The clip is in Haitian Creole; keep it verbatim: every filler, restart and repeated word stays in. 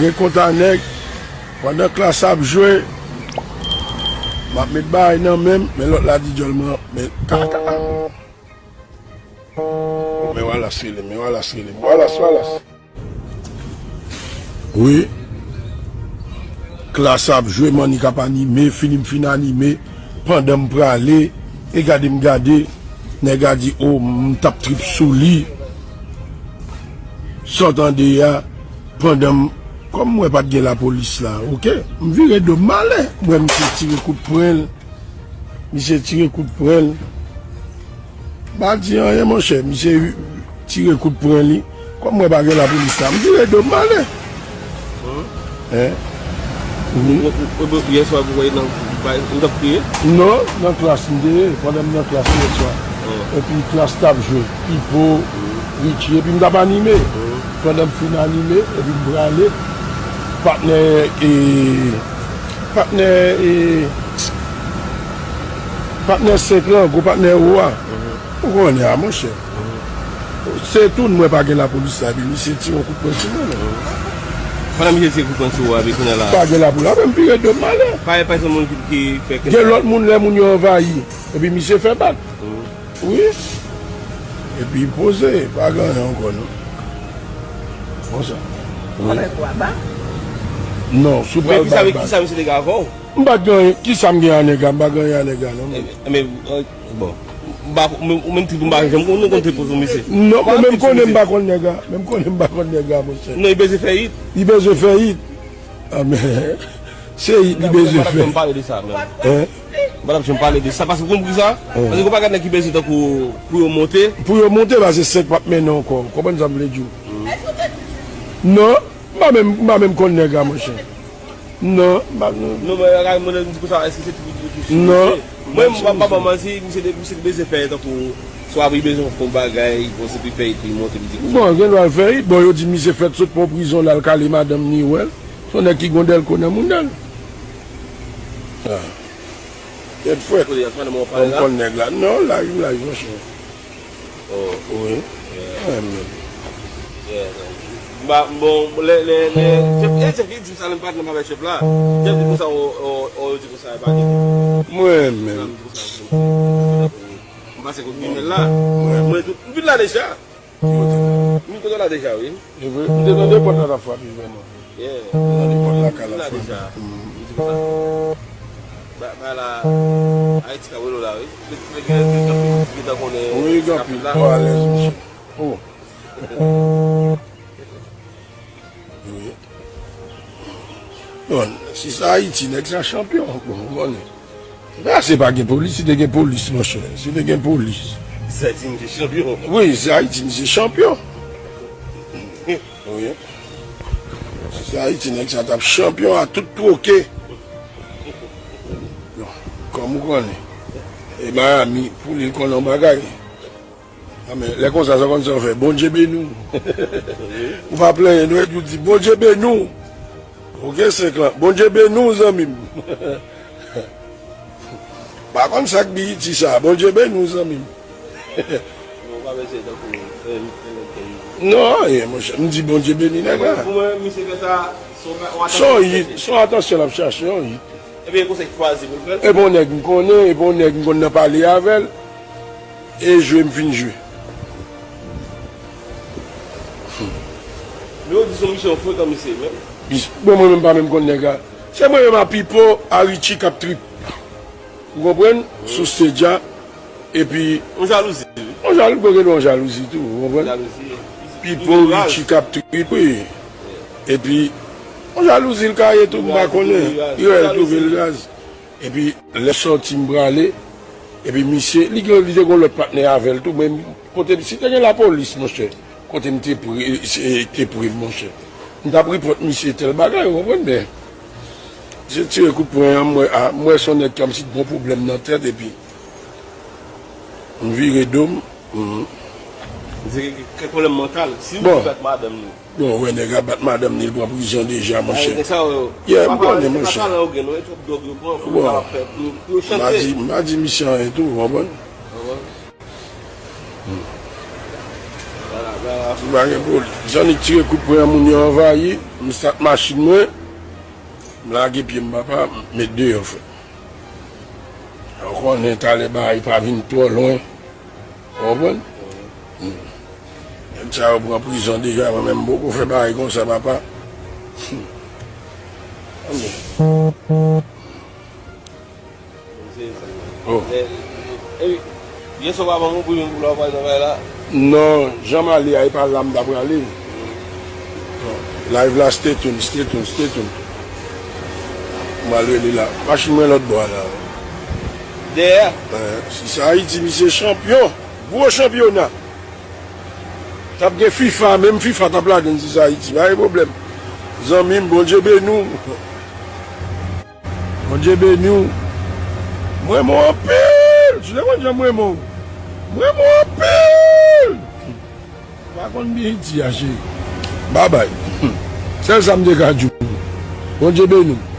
Gen konta nèg, pandan Klass ap jwe, m ap met bagay nan men m, men lòt la di djòl mwen, men kaka. Men Wallace rele m, men Wallace rele m. Wallace, Wallace. Wi. Klass ap jwe, Mannik ap anime, fini m fin anime, pandan m prale, e gade m gade, nèg la di, o, m t ap trip sou li. Sa w tande a, pandan m, kòm m wè pa t gen lapolis la, oke, m vire do m m ale, m wè misye tire kout pwen l, misye tire kout pwen l. M pa di anyen, monchè, misye tire kout pwen li, kòm m wè pa gen lapolis la, m vire do m m ale. Hein? Wi. Ou, ou, ou, yè swa, ou wè nan, ou t ap kriye? Non, nan Klass m te ye, pandan m nan Klass yè swa. Epi Klass t ap jwe, Pipo, Richie, epi m t ap anime. Pandan m fin anime, epi m prale, patnè, e, patnè, e, patnè senk lan, gwo patnè ou a. Ou konnen a, monchè. Se tou, m wè pa gen lapolis la, epi misye tire yon kout pwen sou mwen, non. Pandan misye tire kout pwen sou ou a, epi kounye a la. Pa gen lapolis la, men m vire do m ale. Pa, pa gen moun ki, ki fè kèk... Gen lòt moun, lè moun yo anvayi, epi misye fè bak. Wi. Epi poze, pa gen anyen ankò, non. Konsa. Wi. Avèk ou a bak? Non, sou pral bak. Men kisa, kisa misye te gen avè w? M pa t gen anyen, kisa m gen a nèg la? M pa gen anyen a nèg la, non. Enben, bon. M pa, ou menm, ou menm trip ou, m pa janm konn, nou konn trip ou sou misye. Non, mwen menm konnen m pa konn nèg la. Menm konnen m pa konn nèg la, monchè. Non, li bezwen fè it. Li bezwen fè it. A, men, se it li bezwen fè. Ou pa t ap janm pale de sa, menm. Hein? Ou pa t ap janm pale de sa, paske ou konn poukisa? Paske ou pa gade nèg ki bezwen tankou pou yo monte. Pou yo monte, paske senk p ap mennen ankò. Ou konprann sa m vle di w? Non, m pa menm, m pa menm konn nèg la, monchè. Non, m pa, non. Non, men, mwen di konsa, èske se tou, tou, tou sou misye? Non. Mwen, m pa, m pa, m pa manti, misye te, misye te bezwen fè tankou, swa li bezwen fè yon bagay, bon, se pou fè it, li monte, li di konsa. Bon, gen dwa l fè it. Bon, yo di misye fèt sot pran prizon, l al kale madanm ni wè l. Se yon nèg ki gen dèlko nan moudal. Ah. Tèt frèt. Kote y ap pale, mwen pale la? M konn nèg la. Non, laj, m laj, monchè. Oh. Wi. Yeah. Mwen menm. Yeah, man. Ba, bon, lè, lè, lè, Jeff, eh, Jeff, li di m sa, lè m pa t nan bagay Jeff la. Jeff di konsa, o, o, o, yo di konsa, e pa gen. Mwen menm. Jeff di konsa, m pase kote Gimèl la. Mwen. Mwen tou, m vin la deja. Yo te la. M kote la deja, wi. E vre, m te tande pòt la t ap frape vrèman. Yeah. M tande pòt lakay la ap frape. Mm. M di konsa. Ba, ba la, Ayiti k ap rele w la, wi. Wi, gen anpil. Bon, alèz, monchè. Oh. Wi. Bon, si se Ayiti, nèg sa chanpyon. Bon, ou konnen. Sa se pa gen polis, si te gen polis, monchè. Si te gen polis. Sa di misye chanpyon. Wi, se Ayiti, misye chanpyon. Wi. Si se Ayiti, nèg sa t ap chanpyon a tout twoke. Bon, kòm ou konnen. E Miami, pou li, l konnen yon bagay. A, men, lè konsa, sa konn sa w fè. Bondye beni w. Ou pa plenyen, non, epi w di, Bondye beni w. Oke, senk lan. Bondye beni w, zanmi m. Pa konn sa k B E T sa. Bondye beni w, zanmi m. Non, ou pa bezwen tankou, eh, eh, eh. Non, anyen, monchè. M di, Bondye beni nèg la. Pou mwen, misye fè sa, se yon, se yon atansyon l ap chache, yon hit. Ebyen, e konsa l chwazi pou l fè l. E pa yon nèg m konnen, e pa yon nèg m konn nan pale avè l. E jwe m fin jwe. Men yo di se yon misye frekan misye menm. Bon, mwen menm pa menm konn nèg la. Se mwen menm a Pipo, a Richie k ap trip. Ou konprann? Sou stage a. Epi yon jalouzi, wi. Yon jalou, bon, gen yon jalouzi tou, ou konprann? Jalouzi. Pipo, Richie k ap trip, wi. Epi yon jalouzi l ka ye tou, m pa konnen. Li wè l twouve l raz. Epi lè sòti m prale, epi misye, li gen, li te gen lòt patnè avè l tou, men kote, si te gen lapolis, monchè, kote m te pre, se, te pre, monchè. M t ap repòt misye tèl bagay, ou konprann, men misye tire kout pwen an, m wè, a, m wè se yon nèg ki ann ti bon pwoblèm nan tèt, epi m vire do m. Mhm. Misye gen kèk pwoblèm mantal. Si misye bat madanm li. Bon, wè nèg la bat madanm li, li pran prizon deja, monchè. Yeah, m konnen, monchè. Bon, m pa di, m pa di misye anyen tou, ou konprann? Hmm. Pa gen pwoblèm. Zannik tire kout pwen an, moun yo anvayi, m stat machin mwen, m lage pye m, papa, m met deyò, frè. Ou konnen talè bagay pa vin twò lwen. Ou konprann? Hmm. Nèg sa yo pran prizon deja, mwen menm m poko fè bagay konsa, papa. Hmm. Oh. Yè swa w pa ban m yon bri menm pou lè w pral travay la? Non, jan m ale a, e pa la m ta prale. Live la, stay tuned, stay tuned, stay tuned. M al rele la. Machin mwen lòt bò a la. Dèyè? Eh, si sa Ayiti, misye chanpyon. Gwo chanpyona. T ap gen fifa, menm fifa t ap ladan si sa Ayiti. Pa gen pwoblèm. Zanmi m, Bondye beni w. Bondye beni w. M renmen w anpil. Si w te konn jan m renmen w. M renmen w anpil. Ou pa konn byen iti a, cheri. Babay. Sèl sa m te ka di w. Bondye beni w.